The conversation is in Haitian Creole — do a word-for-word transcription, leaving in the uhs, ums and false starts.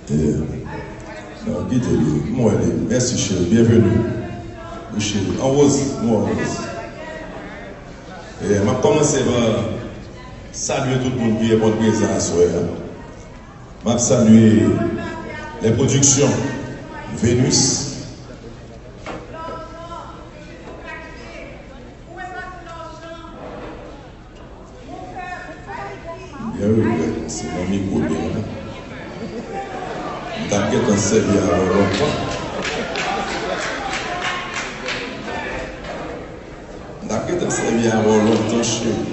Yeah. Bon, kite li. M wè li. Mèsi, cheri. Byenveni. Wi, cheri. An woz. M wè an woz. Yeah, m ap kòmanse pa salye tout moun ki reponn prezan aswè a. M ap salye les productions Venus. Byen regrèt, se nan mikwo byen la. M t ap gentan sèvi avè w lontan. M t ap gentan sèvi avè w lontan, cheri.